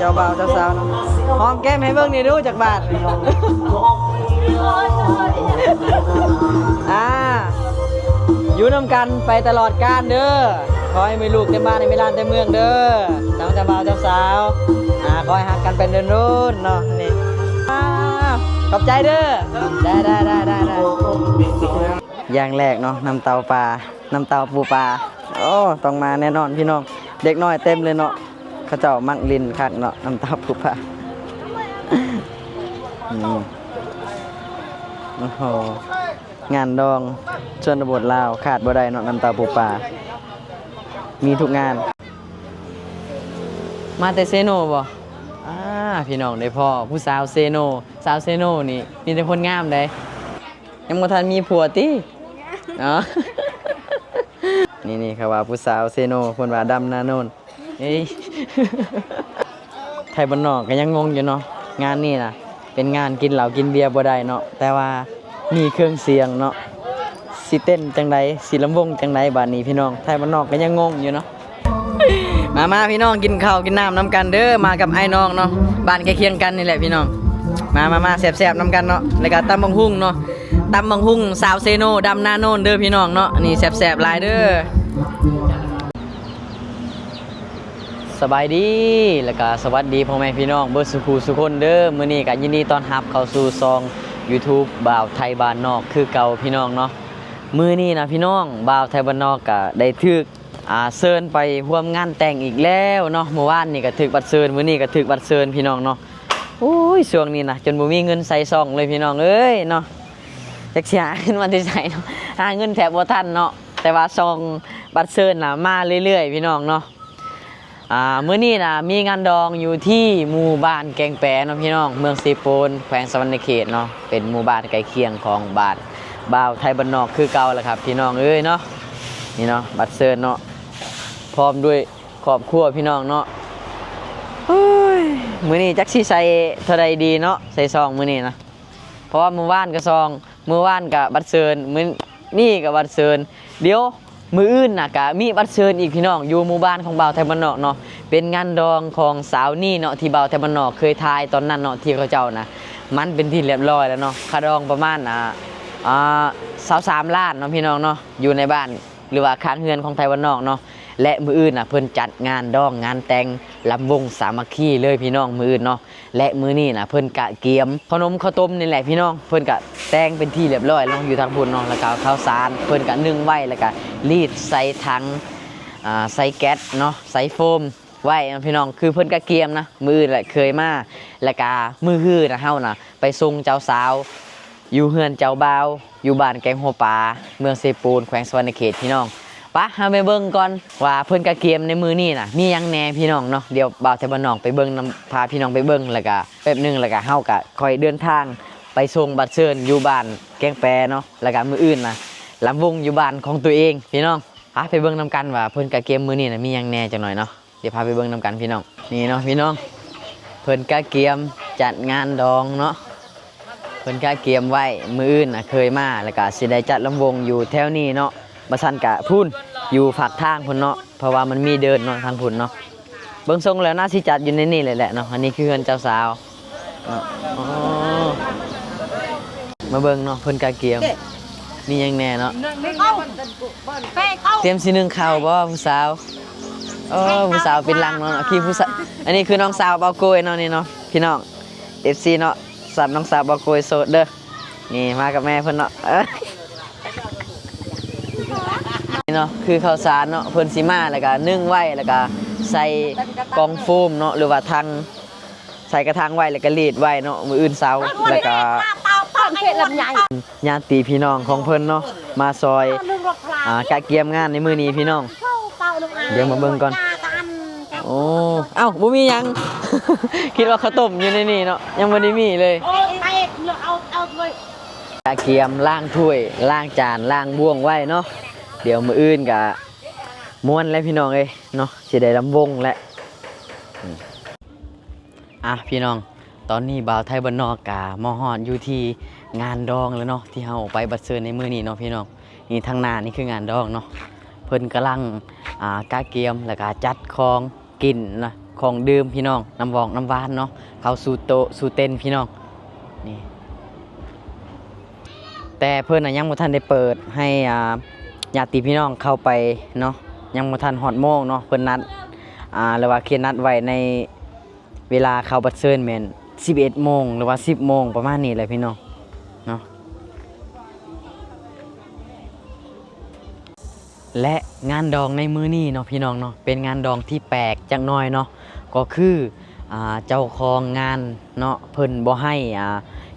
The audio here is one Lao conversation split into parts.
ເຈົ້າບ່າວເຈົ້າສາວເນາະ ຫອມແກ້ມໃຫ້ເບິ່ງແດ່ດູຈັກບາດ. ອ່າ ຢູ່ນຳກັນໄປຕະຫຼອດການເດີ. ຂໍໃຫ້ມີລູກເຕັມບ້ານເຕັມເຮືອນເຕັມເມືອງເດີ ທັງເຈົ້າບ່າວເຈົ້າສາວ. ອ່າ ຂໍໃຫ້ຮັກກັນໄປດົນໆເນາະ. ນີ້ ອ່າ ຂອບໃຈເດີ. ໄດ້ໆໆໆໆ. ຢ່າງແລກເນາະ ນ້ຳເຕົ້າປາ ນ້ຳເຕົ້າປູປາ. ໂອ້ ຕ້ອງມາແນ່ນອນພີ່ນ້ອງ ເດັກນ້ອຍເຕັມເລີຍເນາະ. ເຂົາເຈົ້າມັກຫຼິ້ນຄັກເນາະ ນ້ຳເຕົ້າປູປາ. ອືມ ໂອ້ໂຫ ງານດອງຊົນນະບົດລາວຂາດບໍ່ໄດ້ເນາະ ນ້ຳເຕົ້າປູປາ ມີທຸກງານ. ມາແຕ່ເຊໂນບໍ່? ອ່າ ພີ່ນ້ອງໄດ້ພໍ້ຜູ້ສາວເຊໂນ. ສາວເຊໂນນີ້ມີແຕ່ຄົນງາມເດ້. ຍັງບໍ່ທັນມີຜົວຕິ? ເນາະ ນີ້ໆ ເຂົາວ່າຜູ້ສາວເຊໂນ ເພິ່ນວ່າດຳນາໂນນ. ເອີຍ ໄທບ້ານນອກກໍຍັງງົງຢູ່ເນາະ ງານນີ້ນະ ເປັນງານກິນເຫຼົ້າກິນເບຍບໍ່ໄດ້ເນາະ ແຕ່ວ່າມີເຄື່ອງສຽງເນາະ. ຊິເຕັ້ນຈັ່ງໃດ ຊິລຳວົງຈັ່ງໃດບາດນີ້ພີ່ນ້ອງ ໄທບ້ານນອກກໍຍັງງົງຢູ່ເນາະ. ມາໆ ພີ່ນ້ອງ ກິນເຂົ້າກິນນ້ຳນຳກັນເດີ ມາກັບອ້າຍນ້ອງເນາະ ບ້ານໃກ້ຄຽງກັນນີ້ແຫຼະພີ່ນ້ອງ. ມາໆໆ ແຊບໆນຳກັນເນາະ ແລ້ວກໍຕຳບັກຫຸ່ງເນາະ ຕຳບັກຫຸ່ງສາວເຊໂນ ດຳນາໂນນເດີພີ່ນ້ອງເນາະ. ນີ້ແຊບໆຫຼາຍເດີ. ສະບາຍດີ ແລ້ວກະສະຫວັດດີພໍ່ແມ່ພີ່ນ້ອງເບິດສູ່ຜູ້ສູ່ຄົນເດີ. ມື້ນີ້ກະຍິນດີຕ້ອນຮັບເຂົ້າສູ່ຊ່ອງຢູທູບບ່າວໄທບ້ານນອກຄືເກົ່າພີ່ນ້ອງເນາະ. ມື້ນີ້ນະພີ່ນ້ອງ ບ່າວໄທບ້ານນອກກະໄດ້ຖືກ ອ່າ ເຊີນໄປຮ່ວມງານແຕ່ງອີກແລ້ວເນາະ. ມື້ວານນີ້ກະຖືກບັດເຊີນ ມື້ນີ້ກະຖືກບັດເຊີນພີ່ນ້ອງເນາະ. ໂອ້ຍ ຊ່ວງນີ້ນະ ຈົນບໍ່ມີເງິນໃສ່ຊ່ອງເລີຍພີ່ນ້ອງເອີຍເນາະ. ຈັກຊິຫາເງິນມາແຕ່ໃສເນາະ ຫາເງິນແທບບໍ່ທັນເນາະ. ແຕ່ວ່າຊ່ອງບັດເຊີນນະມາເລື້ອຍໆ ພີ່ນ້ອງເນາະ. ອ່າ ມື້ນີ້ນະມີງານດອງຢູ່ທີ່ໝູ່ບ້ານແກ້ງແປເນາະພີ່ນ້ອງ ເມືອງເຊໂປນ ແຂວງສະຫວັນນະເຂດເນາະ. ເປັນໝູ່ບ້ານໃກ້ຄຽງຂອງບ້ານບ່າວໄທບ້ານນອກຄືເກົ່າລະຄັບ ພີ່ນ້ອງເອີຍເນາະ. ນີ້ເນາະ ບັດເຊີນເນາະ ພ້ອມດ້ວຍຄອບຄົວພີ່ນ້ອງເນາະ. ໂອ້ຍ ມື້ນີ້ຈັກຊິໃສ່ເທົ່າໃດດີເນາະ ໃສ່ຊ່ອງມື້ນີ້ນະ. ເພາະວ່າມື້ວານກະຊ່ອງ ມື້ວານກະບັດເຊີນ ມື້ນີ້ກະບັດເຊີນ. ດຽວມື້ອື່ນນະກະມີບັດເຊີນອີກພີ່ນ້ອງ ຢູ່ໝູ່ບ້ານຂອງບ່າວໄທບ້ານນອກເນາະ. ເປັນງານດອງຂອງສາວນີ້ເນາະ ທີ່ບ່າວໄທບ້ານນອກເຄີຍຖ່າຍຕອນນັ້ນເນາະ ທີ່ເຂົາເຈົ້ານະ ມັນເປັນທີ່ລຽບຮ້ອຍແລ້ວເນາະ. ຄ່າດອງປະມານ ອ່າ ອ່າ ຊາວສາມລ້ານເນາະ ພີ່ນ້ອງເນາະ ຢູ່ໃນບ້ານ ຫຼືວ່າຂ້າງເຮືອນຂອງໄທບ້ານນອກເນາະ. ແລະມື້ອື່ນນະ ເພິ່ນຈັດງານດອງງານແຕ່ງ ລຳວົງສາມັກຄີເລີຍພີ່ນ້ອງ ມື້ອື່ນເນາະ. ແລະມື້ນີ້ນະ ເພິ່ນກະກຽມເຂົ້າໜົມເຂົ້າຕົ້ມນີ້ແຫຼະພີ່ນ້ອງ. ເພິ່ນກະແຕ່ງເປັນທີ່ລຽບຮ້ອຍເນາະ ຢູ່ທາງພຸ້ນເນາະ. ແລ້ວກະເຂົ້າສານ ເພິ່ນກະໜຶ້ງໄວ້ ແລ້ວກະລີດໃສ່ຖັງ ອ່າ ໃສ່ແກັດເນາະ ໃສ່ໂຟມໄວ້ເນາະພີ່ນ້ອງ. ຄືເພິ່ນກະກຽມນະ ມື້ອື່ນແຫຼະເຄີຍມາ. ແລ້ວກະມື້ຮືນນະ ເຮົານະໄປສົ່ງເຈົ້າສາວ ຢູ່ເຮືອນເຈົ້າບ່າວ ຢູ່ບ້ານແກ້ງຫົວປາ ເມືອງເຊໂປນ ແຂວງສະຫວັນນະເຂດ ພີ່ນ້ອງ. ປະ ເຮົາໄປເບິ່ງກ່ອນວ່າເພິ່ນກະກຽມໃນມື້ນີ້ນະ ມີຫຍັງແດ່ ພີ່ນ້ອງເນາະ. ດຽວບ່າວໄທບ້ານນອກໄປເບິ່ງນຳ ພາພີ່ນ້ອງໄປເບິ່ງ ແລ້ວກະແປັບໜຶ່ງ ແລ້ວກະເຮົາກະຄ່ອຍເດີນທາງໄປສົ່ງບັດເຊີນຢູ່ບ້ານແກ້ງແປເນາະ. ແລ້ວກະມື້ອື່ນນະ ລຳວົງຢູ່ບ້ານຂອງຕົວເອງ ພີ່ນ້ອງ. ປະ ໄປເບິ່ງນຳກັນວ່າເພິ່ນກະກຽມມື້ນີ້ນະ ມີຫຍັງແດ່ ຈັກໜ້ອຍເນາະ. ດຽວພາໄປເບິ່ງນຳກັນພີ່ນ້ອງ. ນີ້ເນາະພີ່ນ້ອງ ເພິ່ນກະກຽມຈັດງານດອງເນາະ. ເພິ່ນກະກຽມໄວ້ ມື້ອື່ນນະເຄີຍມາ ແລ້ວກະຊິໄດ້ຈັດລຳວົງຢູ່ແຖວນີ້ເນາະ. ບໍ່ຊັ້ນກະພຸ້ນ ຢູ່ຟາກທາງພຸ້ນເນາະ ເພາະວ່າມັນມີເດີ່ນເນາະ ທາງພຸ້ນເນາະ. ເບິ່ງຊົງແລ້ວໜ້າຊິຈັດຢູ່ໃນນີ້ແຫຼະເນາະ. ອັນນີ້ຄືເຮືອນເຈົ້າສາວເນາະ. ອໍ ມາເບິ່ງເນາະ ເພິ່ນກະກຽມ ມີຫຍັງແດ່ເນາະ. ຕຽມຊິໜຶ້ງເຂົ້າບໍ່ຜູ້ສາວ? ໂອ້ ຜູ້ສາວເປັນຫຼັງເນາະ. ຄືຜູ້ສາວ ອັນນີ້ຄືນ້ອງສາວບ່າວໂກຍເນາະ ນີ້ເນາະ ພີ່ນ້ອງ ເອັຟຊີເນາະ. ສັບນ້ອງສາວບ່າວໂກຍໂສດເດີ. ນີ້ມາກັບແມ່ເພິ່ນເນາະ. ເອີ ນີ້ເນາະ ຄືເຂົ້າສານເນາະ ເພິ່ນຊິມາ ແລ້ວກະໜຶ້ງໄວ້ ແລ້ວກະໃສ່ກ່ອງໂຟມເນາະ ຫຼືວ່າຖັງ ໃສ່ກະຖາງໄວ້ ແລ້ວກະລີດໄວ້ເນາະ ມື້ອື່ນເຊົ້າ. ແລ້ວກະ ຍາດຕິພີ່ນ້ອງຂອງເພິ່ນເນາະ ມາຊ່ອຍ ອ່າ ກະກຽມງານໃນມື້ນີ້ພີ່ນ້ອງ. ດຽວມາເບິ່ງກ່ອນ. ໂອ້ ເອົ້າ ບໍ່ມີຫຍັງ ຄິດວ່າເຂົ້າຕົ້ມຢູ່ໃນນີ້ເນາະ ຍັງບໍ່ໄດ້ມີເລີຍ. ກະກຽມລ້າງຖ້ວຍ ລ້າງຈານ ລ້າງບ່ວງໄວ້ເນາະ. ດຽວມື້ອື່ນກະມ່ວນແຫຼະພີ່ນ້ອງເອີຍເນາະ ຊິໄດ້ລຳວົງແຫຼະ. ອ່ະ ພີ່ນ້ອງ ຕອນນີ້ບ່າວໄທບ້ານນອກກະມາຮອດຢູ່ທີ່ງານດອງແລ້ວເນາະ ທີ່ເຮົາໄປບັດເຊີນໃນມື້ນີ້ເນາະພີ່ນ້ອງ. ນີ້ທາງໜ້ານີ້ຄືງານດອງເນາະ ເພິ່ນກຳລັງ ອ່າ ກະກຽມ ແລ້ວກະຈັດຂອງກິນເນາະ. ຂອງດື່ມພີ່ນ້ອງ ນ້ຳວອກນ້ຳຫວານເນາະ ເຂົ້າສູ່ໂຕະສູ່ເຕັນພີ່ນ້ອງ ນີ້ ແຕ່ເພິ່ນນະຍັງບໍ່ທັນໄດ້ເປີດໃຫ້ ອ່າ ຍາດຕິພີ່ນ້ອງເຂົ້າໄປເນາະ ຍັງບໍ່ທັນຮອດໂມງເນາະ ເພິ່ນນັດ ອ່າ ຫຼືວ່າຂຽນນັດໄວ້ໃນເວລາເຂົ້າບັດເຊີນແມ່ນສິບເອັດໂມງ ຫຼືວ່າສິບໂມງ ປະມານນີ້ແຫຼະພີ່ນ້ອງເນາະ. ແລະ ງານດອງໃນມື້ນີ້ເນາະພີ່ນ້ອງເນາະ ເປັນງານດອງທີ່ແປກຈັກໜ້ອຍເນາະ ກໍຄື ອ່າ ເຈົ້າຂອງງານເນາະ ເພິ່ນບໍ່ໃຫ້ ອ່າ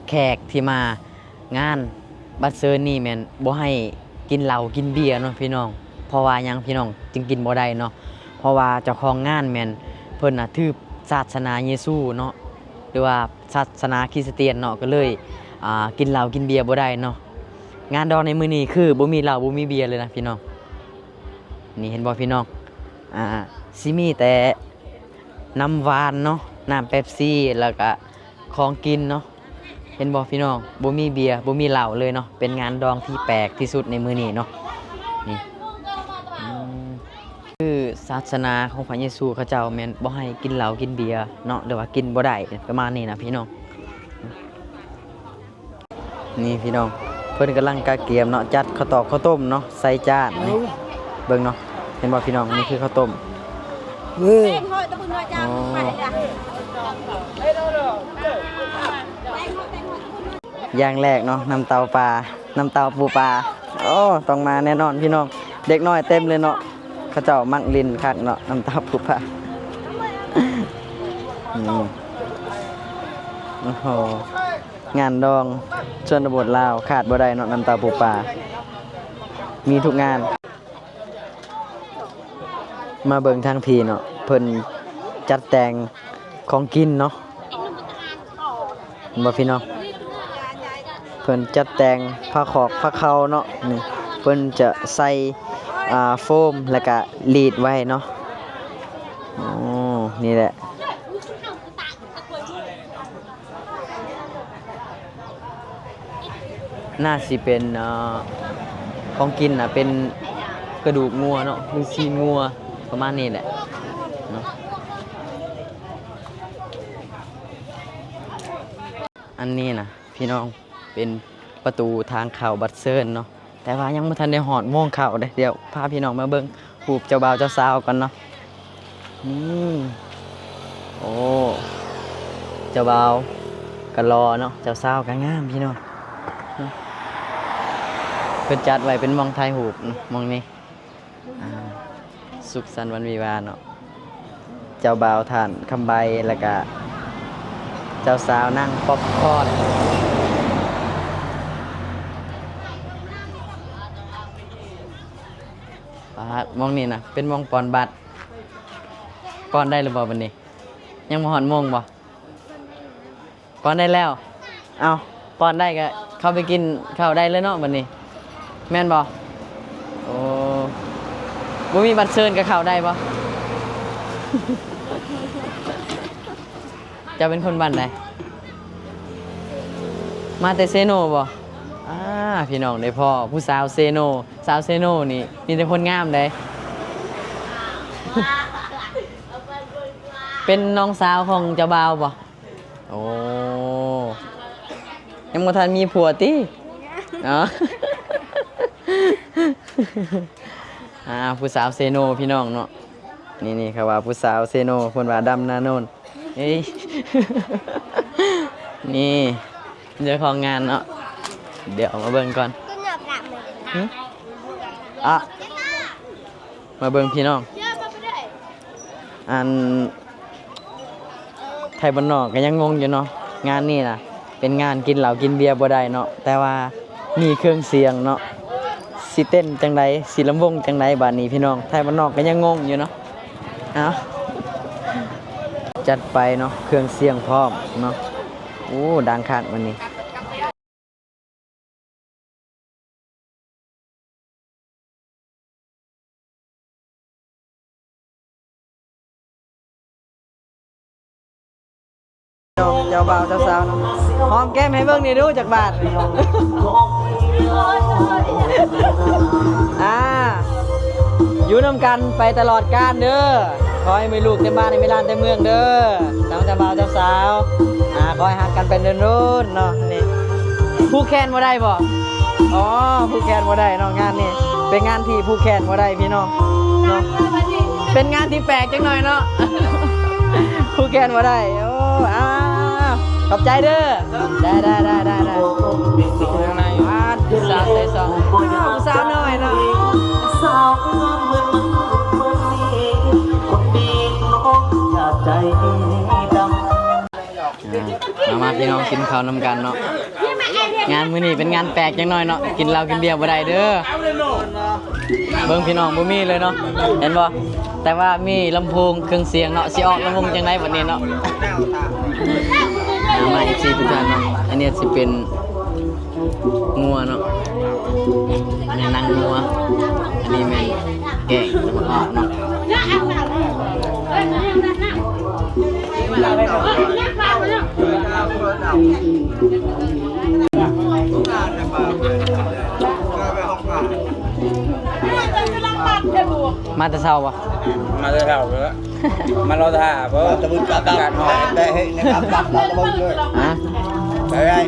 ແຂກທີ່ມາງານບັດເຊີນນີ້ແມ່ນບໍ່ໃຫ້ກິນເຫຼົ້າກິນເບຍເນາະພີ່ນ້ອງ. ເພາະວ່າຫຍັງພີ່ນ້ອງຈຶ່ງກິນບໍ່ໄດ້ເນາະ ເພາະວ່າເຈົ້າຂອງງານແມ່ນເພິ່ນນະຖືສາສະໜາເຢຊູເນາະ ຫຼືວ່າສາສະໜາຄຣິສຕຽນເນາະ ກໍເລີຍ ອ່າ ກິນເຫຼົ້າກິນເບຍບໍ່ໄດ້ເນາະ. ງານດອງໃນມື້ນີ້ຄືບໍ່ມີເຫຼົ້າບໍ່ມີເບຍເລີຍນະພີ່ນ້ອງ. ນີ້ເຫັນບໍ່ພີ່ນ້ອງ ອ່າ ຊິມີແຕ່ນ້ຳຫວານເນາະ ນ້ຳເປັບຊີ ແລ້ວກະຂອງກິນເນາະ. ເຫັນບໍ່ພີ່ນ້ອງ ບໍ່ມີເບຍ ບໍ່ມີເຫຼົ້າເລີຍເນາະ. ເປັນງານດອງທີ່ແປກທີ່ສຸດໃນມື້ນີ້ເນາະ. ນີ້ ອືມ ຄືສາສະໜາຂອງພະເຢຊູເຂົາເຈົ້າແມ່ນບໍ່ໃຫ້ກິນເຫຼົ້າກິນເບຍເນາະ ຫຼືວ່າກິນບໍ່ໄດ້ປະມານນີ້ນະພີ່ນ້ອງ. ນີ້ພີ່ນ້ອງ ເພິ່ນກຳລັງກະກຽມເນາະ ຈັດເຂົ້າຕອກເຂົ້າຕົ້ມເນາະ ໃສ່ຈານນີ້ ເບິ່ງເນາະ ເຫັນບໍ່ພີ່ນ້ອງ ນີ້ຄືເຂົ້າຕົ້ມ ເອີ ຢ່າງແລກເນາະ ນ້ຳເຕົ້າປາ ນ້ຳເຕົ້າປູປາ ໂອ້ ຕ້ອງມາແນ່ນອນພີ່ນ້ອງ ເດັກນ້ອຍເຕັມເລີຍເນາະ ເຂົາເຈົ້າມັກຫຼິ້ນຄັກເນາະ ນ້ຳເຕົ້າປູປາ ອືມ ໂອ້ໂຫ ງານດອງຊົນນະບົດລາວຂາດບໍ່ໄດ້ເນາະ ນ້ຳເຕົ້າປູປາ ມີທຸກງານ. ມາເບິ່ງທາງພີ້ເນາະ ເພິ່ນຈັດແຕ່ງຂອງກິນເນາະ ເຫັນບໍ່ພີ່ນ້ອງ ເພິ່ນຈັດແຕ່ງຜ້າຂອກຜ້າເຄົາເນາະ ນີ້ ເພິ່ນຈະໃສ່ ອ່າ ໂຟມ ແລ້ວກະລີດໄວ້ເນາະ ໂອ້ ນີ້ແຫຼະ. ໜ້າຊິເປັນ ເອີ ຂອງກິນນະ ເປັນກະດູກງົວເນາະ ຫຼືຊີ້ນງົວ ປະມານນີ້ແຫຼະເນາະ. ອັນນີ້ນະ ພີ່ນ້ອງ ເປັນປະຕູທາງເຂົ້າບັດເຊີນເນາະ ແຕ່ວ່າຍັງບໍ່ທັນໄດ້ຮອດໂມງເຂົ້າເດ້. ດຽວພາພີ່ນ້ອງມາເບິ່ງຮູບເຈົ້າບ່າວເຈົ້າສາວກ່ອນເນາະ. ນີ້ ໂອ້ ເຈົ້າບ່າວກະຫຼໍ່ເນາະ ເຈົ້າສາວກະງາມພີ່ນ້ອງ. ເພິ່ນຈັດໄວ້ເປັນໝ່ອງຖ່າຍຮູບເນາະ ໝ່ອງນີ້ ອ່າ ສຸກສັນວັນວິວາເນາະ. ເຈົ້າບ່າວທ່ານຄຳໃບ ແລ້ວກະເຈົ້າສາວນາງປັອບຄອນ. ປາດ ໝ່ອງນີ້ນະ ເປັນໝ່ອງປ່ອນບັດ. ປ່ອນໄດ້ຫຼືບໍ່ບັດນີ້? ຍັງບໍ່ຮອດໂມງບໍ່? ກ່ອນໄດ້ແລ້ວ. ເອົ້າ ກ່ອນໄດ້ກະເຂົ້າໄປກິນເຂົ້າໄດ້ເລີຍເນາະບັດນີ້ ແມ່ນບໍ່? ໂອ້ ບໍ່ມີບັດເຊີນກະເຂົ້າໄດ້ບໍ່? ເຈົ້າເປັນຄົນບ້ານໃດ? ມາແຕ່ເຊໂນບໍ່? ອ່າ ພີ່ນ້ອງໄດ້ພໍ້ຜູ້ສາວເຊໂນ. ສາວເຊໂນນີ້ມີແຕ່ຄົນງາມໃດ. ເປັນນ້ອງສາວຂອງເຈົ້າບ່າວບໍ່? ໂອ້ ຍັງບໍ່ທັນມີຜົວຕິ? ອໍ ອ່າ ຜູ້ສາວເຊໂນພີ່ນ້ອງເນາະ. ນີ້ໆ ເຂົາວ່າຜູ້ສາວເຊໂນ ເພິ່ນວ່າດຳນາໂນນ. ເອີຍ ນີ້ເຈົ້າຂອງງານເນາະ. ດຽວເອົາມາເບິ່ງກ່ອນ. ຫຶ? ອະ ມາເບິ່ງພີ່ນ້ອງ ອັນ ໄທບ້ານນອກກະຍັງງົງຢູ່ເນາະ. ງານນີ້ນະເປັນງານກິນເຫຼົ້າກິນເບຍບໍ່ໄດ້ເນາະ ແຕ່ວ່າມີເຄື່ອງສຽງເນາະ. ຊິເຕັ້ນຈັ່ງໃດ ຊິລຳວົງຈັ່ງໃດບາດນີ້ພີ່ນ້ອງ. ໄທບ້ານນອກກະຍັງງົງຢູ່ເນາະ. ເອົາ ຈັດໄປເນາະ ເຄື່ອງສຽງພ້ອມເນາະ. ໂອ້ ດັງຄັກມື້ນີ້. ເຈົ້າ ເຈົ້າບ່າວເຈົ້າສາວ ຫອມແກ້ມໃຫ້ເບິ່ງແດ່ດູຈັກບາດ. ອ່າ ຢູ່ນຳກັນໄປຕະຫຼອດການເດີ. ຂໍໃຫ້ມີລູກເຕັມບ້ານເຕັມເຮືອນເຕັມເມືອງເດີ ຕັ້ງແຕ່ບ່າວເຈົ້າສາວ ອ່າ ຂໍໃຫ້ຮັກກັນໄປດົນໆເນາະ. ນີ້ຜູກແຂນບໍ່ໄດ້ບໍ່? ອໍ ຜູກແຂນບໍ່ໄດ້ເນາະ ງານນີ້ເປັນງານທີ່ຜູກແຂນບໍ່ໄດ້ພີ່ນ້ອງເນາະ. ເປັນງານທີ່ແປກຈັກໜ້ອຍເນາະ ຜູກແຂນບໍ່ໄດ້. ໂອ້ ອ້າວ ຂອບໃຈເດີ. ໄດ້ ໄດ້ ໄດ້ ໄດ້ ໄດ້. ສາວໃນ ສາວໃນສອງ ອ້າວ ສາວນ້ອຍເນາະ ສາວງາມເໝືອນມັນຄົນນີ້ ຄົນດີນ້ອງຢ່າໃຈດຳ. ອ່າ ມາໆ ພີ່ນ້ອງ ກິນເຂົ້ານຳກັນເນາະ. ງານມື້ນີ້ເປັນງານແປກຈັກໜ້ອຍເນາະ ກິນເຫຼົ້າກິນເບຍບໍ່ໄດ້ເດີ. ເບິ່ງພີ່ນ້ອງ ບໍ່ມີເລີຍເນາະ ເຫັນບໍ່? ແຕ່ວ່າມີລຳໂພງເຄື່ອງສຽງເນາະ ຊິອອກລຳວົງຈັ່ງໃດບັດນີ້ເນາະ. ມາ ເອັຟຊີ ທຸກທ່ານເນາະ ອັນນີ້ຊິເປັນງົວເນາະ ອັນນີ້ໜັງງົວ ອັນນີ້ແມ່ນແກງຕົວອ່ອນເນາະ. ມາແຕ່ເຊົ້າບໍ່? ມາແຕ່ເຊົ້າເລີຍ ມາລໍຖ້າບໍ່? ຕະບຸນກັບ ອາກາດຮ້ອນ ແຕ່ເຮັດໃນກັບກັບລາວຕະບຸນເລີຍ ຮະ? ໄດ້ ໄດ້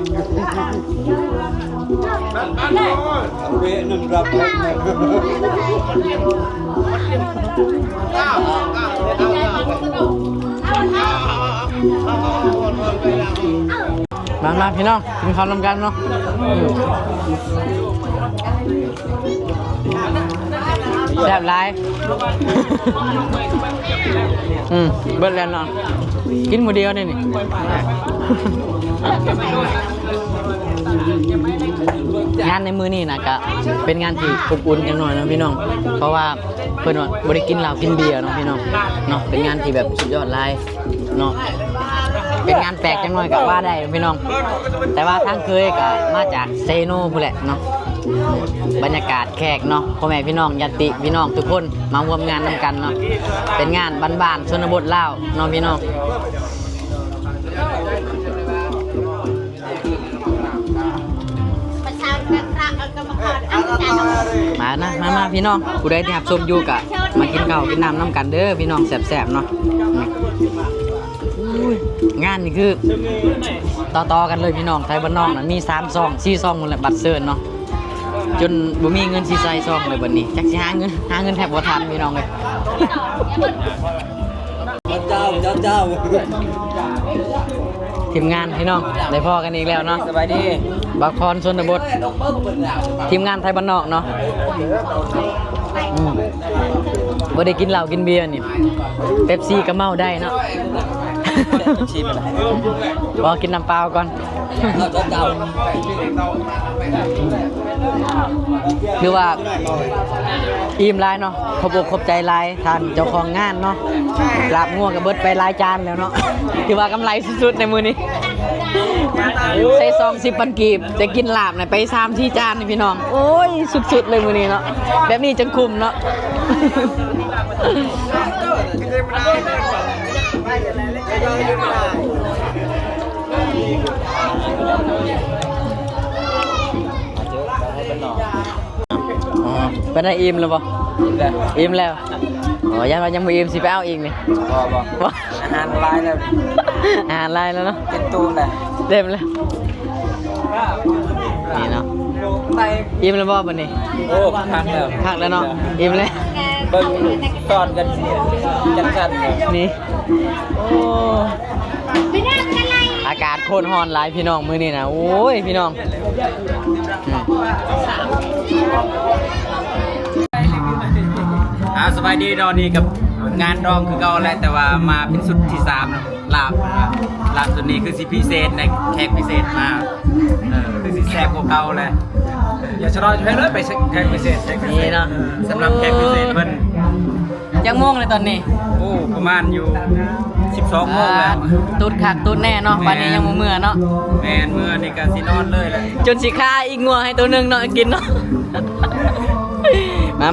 ເວະໜຶ່ງກັບ ມາໆ ພີ່ນ້ອງ ກິນເຂົ້ານຳກັນເນາະ. ແຊບຫຼາຍ ອືມ ເບິດແລ້ວເນາະ ກິນມື້ດຽວນີ້ ນີ້. ງານໃນມື້ນີ້ນະ ກະເປັນງານທີ່ອົບອຸ່ນຈັກໜ້ອຍເນາະພີ່ນ້ອງ ເພາະວ່າ ເພິ່ນວ່າບໍ່ໄດ້ກິນເຫຼົ້າກິນເບຍເນາະພີ່ນ້ອງເນາະ. ເປັນງານທີ່ແບບສຸດຍອດຫຼາຍເນາະ ເປັນງານແປກຈັກໜ້ອຍກໍວ່າໄດ້ພີ່ນ້ອງ ແຕ່ວ່າທາງເຄີຍກໍມາຈາກເຊໂນພຸ້ນແຫຼະເນາະ. ບັນຍາກາດແຂກເນາະ ພໍ່ແມ່ພີ່ນ້ອງ ຍາດຕິພີ່ນ້ອງທຸກຄົນມາຮ່ວມງານນຳກັນເນາະ ເປັນງານບ້ານໆ ຊົນນະບົດລາວເນາະພີ່ນ້ອງ. ມານະ ມາໆ ພີ່ນ້ອງ ຜູ້ໃດທີ່ຮັບຊົມຢູ່ກະມາກິນເຂົ້າກິນນ້ຳນຳກັນເດີພີ່ນ້ອງ ແຊບໆ ເນາະ. ອືມ ອຸ້ຍ ງານນີ້ຄືຕໍ່ໆ ກັນເລີຍພີ່ນ້ອງ ໄທບ້ານນອກນະ ມີສາມຊ່ອງ ສີ່ຊ່ອງພຸ້ນແຫຼະ ບັດເຊີນເນາະ ຈົນບໍ່ມີເງິນຊິໃສ່ຊ່ອງເລີຍບັດນີ້ ຈັກຊິຫາເງິນ ຫາເງິນແທບບໍ່ທັນພີ່ນ້ອງເອີຍ. ເຈົ້າ ເຈົ້າ ເຈົ້າ ທີມງານພີ່ນ້ອງ ໄດ້ພໍ້ກັນອີກແລ້ວເນາະ ສະບາຍດີ ບັກພອນຊົນນະບົດ ທີມງານໄທບ້ານນອກເນາະ. ອືມ ບໍ່ໄດ້ກິນເຫຼົ້າກິນເບຍນີ້ ເປັບຊີກໍເມົາໄດ້ເນາະ ເປັບຊີບໍ່ໄດ້ ບໍ່ ກິນນ້ຳເປົ່າກ່ອນ. ຖືວ່າອີ່ມຫຼາຍເນາະ ຂອບອົກຂອບໃຈຫຼາຍທ່ານເຈົ້າຂອງງານເນາະ ລາບງົວກໍເບິດໄປຫຼາຍຈານແລ້ວເນາະ ຖືວ່າກຳໄລສຸດໆ ໃນມື້ນີ້ ໃສ່ຊອງສິບພັນກີບ ແຕ່ກິນລາບນະໄປສາມສີ່ຈານນີ້ພີ່ນ້ອງ ໂອ້ຍ ສຸດໆ ເລີຍມື້ນີ້ເນາະ ແບບນີ້ຈັ່ງຄຸ້ມເນາະ. ອໍ ເປັນໄດ ອີ່ມແລ້ວບໍ່? ອີ່ມແລ້ວ ອີ່ມແລ້ວ. ອໍ ຢ້ານວ່າຍັງບໍ່ອີ່ມ ຊິໄປເອົາອີກນີ້. ບໍ່ ບໍ່ ບໍ່ ອາຫານຫຼາຍແລ້ວ ອາຫານຫຼາຍແລ້ວເນາະ ເຕັມຕູ້ແລ້ວ ເຕັມແລ້ວ ນີ້ເນາະ. ອີ່ມແລ້ວບໍ່ບັດນີ້? ໂອ້ ຄັກແລ້ວ ຄັກແລ້ວເນາະ ອີ່ມແລ້ວ. ເບິ່ງຕອນກັນຈັງຊັ້ນນີ້ ໂອ້ ອາກາດໂຄດຮ້ອນຫຼາຍພີ່ນ້ອງມື້ນີ້ນະ ໂອ້ຍ ພີ່ນ້ອງ. ອືມ ອ່າ ສະບາຍດີເນາະ ນີ້ກັບງານດອງຄືເກົ່າແຫຼະ ແຕ່ວ່າມາເປັນຊຸດທີສາມເນາະ. ລາບ ລາບຊຸດນີ້ຄືຊິພິເສດໃນ ແຂກພິເສດມາ ເອີ ຄືຊິແຊບກວ່າເກົ່າແຫຼະ. ຢ່າສະຫຼອດຢູ່ໃຫ້ເລີຍ ໄປແຂກພິເສດ ແຂກພິເສດ ນີ້ເນາະ ສຳລັບແຂກພິເສດເພິ່ນ. ຈັກໂມງແລ້ວຕອນນີ້? ໂອ້ ປະມານຢູ່ສິບສອງໂມງແລ້ວ. ຕຸດຄັກຕຸດແນ່ເນາະ ແມ່ນ ບາດນີ້ຍັງບໍ່ເມືອເນາະ. ແມ່ນ ເມືອນີ້ກະຊິນອນເລີຍແຫຼະ ຈົນຊິຄາອີກງົວໃຫ້ໂຕໜຶ່ງເນາະ ກິນເນາະ.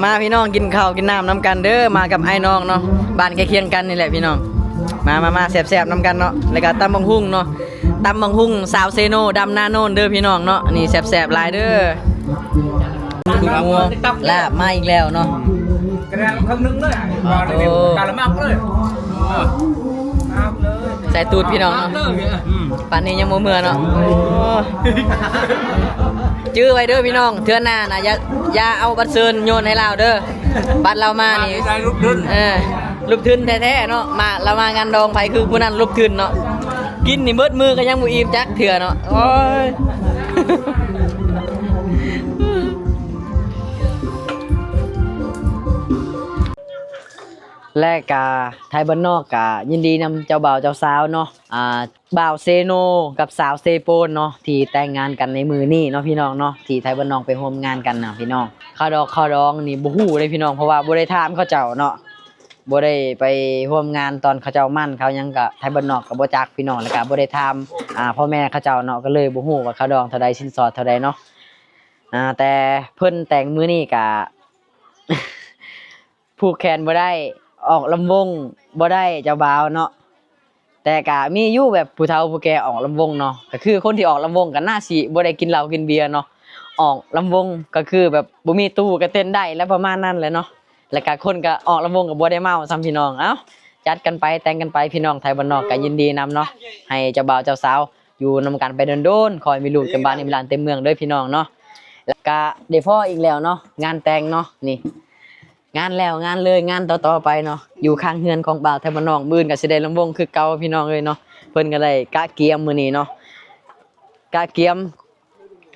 ມາໆ ພີ່ນ້ອງ ກິນເຂົ້າກິນນ້ຳນຳກັນເດີ ມາກັບອ້າຍນ້ອງເນາະ ບ້ານໃກ້ຄຽງກັນນີ້ແຫຼະພີ່ນ້ອງ. ມາໆໆ ແຊບໆ ນຳກັນເນາະ ແລ້ວກະຕຳບັກຫຸ່ງເນາະ ຕຳບັກຫຸ່ງສາວເຊໂນ ດຳນາໂນນເດີພີ່ນ້ອງເນາະ. ນີ້ແຊບໆ ຫຼາຍເດີ ລາບມາອີກແລ້ວເນາະ. ເຄິ່ງໜຶ່ງເລີຍ ໂອ້ ກາລະໝາກເລີຍ ໃສ່ຕູດພີ່ນ້ອງເນາະ. ປານນີ້ຍັງບໍ່ເມືອເນາະ. ໂອ້ ຈື່ໄວ້ເດີພີ່ນ້ອງ ເທື່ອໜ້ານະ ຢ່າ ຢ່າເອົາບັດເຊີນໂຍນໃຫ້ລາວເດີ. ບັດລາວມານີ້ ເອີ ລົງທຶນແທ້ໆເນາະ. ມາ ລາວມາງານດອງໃຜຄືຜູ້ນັ້ນລົງທຶນເນາະ. ກິນນີ້ເບິດມື້ກໍຍັງບໍ່ອີ່ມຈັກເທື່ອເນາະ. ໂອ້ຍ ແລະກະໄທບ້ານນອກກະຍິນດີນຳເຈົ້າບ່າວເຈົ້າສາວເນາະ ອ່າ ບ່າວເຊໂນກັບສາວເຊໂປນເນາະ ທີ່ແຕ່ງງານກັນໃນມື້ນີ້ເນາະພີ່ນ້ອງເນາະ ທີ່ໄທບ້ານນອກໄປຮ່ວມງານກັນນະພີ່ນ້ອງ. ຄ່າດອກຄ່າດອງນີ້ບໍ່ຮູ້ເດ້ພີ່ນ້ອງ ເພາະວ່າບໍ່ໄດ້ຖາມເຂົາເຈົ້າເນາະ ບໍ່ໄດ້ໄປຮ່ວມງານຕອນເຂົາເຈົ້າໝັ້ນເຂົາຫຍັງ ກະໄທບ້ານນອກກະບໍ່ຈັກພີ່ນ້ອງ ແລ້ວກະບໍ່ໄດ້ຖາມ ອ່າ ພໍ່ແມ່ເຂົາເຈົ້າເນາະ ກໍເລີຍບໍ່ຮູ້ວ່າຄ່າດອງເທົ່າໃດ ສິນສອດເທົ່າໃດເນາະ. ອ່າ ແຕ່ເພິ່ນແຕ່ງມື້ນີ້ກະ ຜູກແຂນບໍ່ໄດ້ ອອກລຳວົງບໍ່ໄດ້ ເຈົ້າບ່າວເນາະ. ແຕ່ກະມີຢູ່ແບບຜູ້ເຖົ້າຜູ້ແກ່ອອກລຳວົງເນາະ ກະຄືຄົນທີ່ອອກລຳວົງກະໜ້າຊິບໍ່ໄດ້ກິນເຫຼົ້າກິນເບຍເນາະ. ອອກລຳວົງກະຄືແບບບໍ່ມີຕູ້ກະເຕັ້ນໄດ້ ແລະປະມານນັ້ນແຫຼະເນາະ. ແລ້ວກະຄົນກະອອກລຳວົງກະບໍ່ໄດ້ເມົາຊ້ຳພີ່ນ້ອງ. ເອົ້າ ຈັດກັນໄປແຕ່ງກັນໄປ ພີ່ນ້ອງໄທບ້ານນອກກະຍິນດີນຳເນາະ ໃຫ້ເຈົ້າບ່າວເຈົ້າສາວຢູ່ນຳກັນໄປດົນໆ ຂໍໃຫ້ມີລູກເຕັມບ້ານເຕັມຫຼານເຕັມເມືອງເດີພີ່ນ້ອງເນາະ. ແລ້ວກະໄດ້ພໍ້ອີກແລ້ວເນາະ ງານແຕ່ງເນາະ ນີ້ ງານແລ້ວງານເລີຍ ງານຕໍ່ໆໄປເນາະ ຢູ່ຂ້າງເຮືອນຂອງບ່າວໄທບ້ານນອກ. ມື້ອື່ນກໍຊິໄດ້ລຳວົງຄືເກົ່າພີ່ນ້ອງເອີຍເນາະ. ເພິ່ນກໍໄດ້ກະກຽມມື້ນີ້ເນາະ ກະກຽມ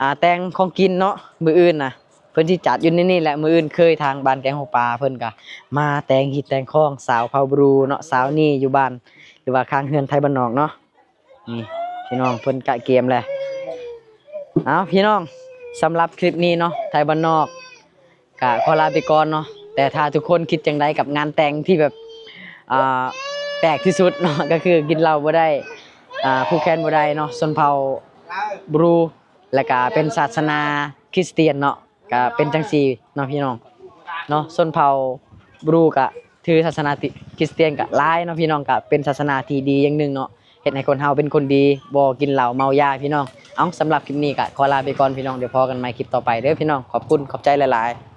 ອ່າ ແຕ່ງຂອງກິນເນາະ. ມື້ອື່ນນະເພິ່ນຊິຈັດຢູ່ໃນນີ້ແຫຼະ ມື້ອື່ນເຄີຍທາງບ້ານແກງຫົວປາ ເພິ່ນກໍມາແຕ່ງຮີດແຕ່ງຄອງ ສາວເຜົ່າບຣູເນາະ ສາວນີ້ຢູ່ບ້ານ ຫຼືວ່າຂ້າງເຮືອນໄທບ້ານນອກເນາະ. ນີ້ພີ່ນ້ອງ ເພິ່ນກະກຽມແຫຼະ. ເອົ້າ ພີ່ນ້ອງ ສຳລັບຄລິບນີ້ເນາະ ໄທບ້ານນອກກະຂໍລາໄປກ່ອນເນາະ. ແຕ່ຖ້າທຸກຄົນຄິດຈັ່ງໃດກັບງານແຕ່ງທີ່ແບບ ອ່າ ແປກທີ່ສຸດເນາະ ກໍຄືກິນເຫຼົ້າບໍ່ໄດ້ ອ່າ ຜູກແຂນບໍ່ໄດ້ເນາະ ຊົນເຜົ່າບຣູ ແລ້ວກະເປັນສາສະໜາຄຣິສຕຽນເນາະ. ກະເປັນຈັ່ງຊີ້ເນາະພີ່ນ້ອງເນາະ ຊົນເຜົ່າບຣູກະຖືສາສະໜາຄຣິສຕຽນກະຫຼາຍເນາະພີ່ນ້ອງ. ກະເປັນສາສະໜາທີ່ດີຢ່າງໜຶ່ງເນາະ ເຮັດໃຫ້ຄົນເຮົາເປັນຄົນດີ ບໍ່ກິນເຫຼົ້າເມົາຢາພີ່ນ້ອງ. ເອົ້າ ສຳລັບຄລິບນີ້ກະຂໍລາໄປກ່ອນພີ່ນ້ອງ ດຽວພໍ້ກັນໃໝ່ຄລິບຕໍ່ໄປເດີພີ່ນ້ອງ. ຂອບຄຸນຂອບໃຈຫຼາຍໆ.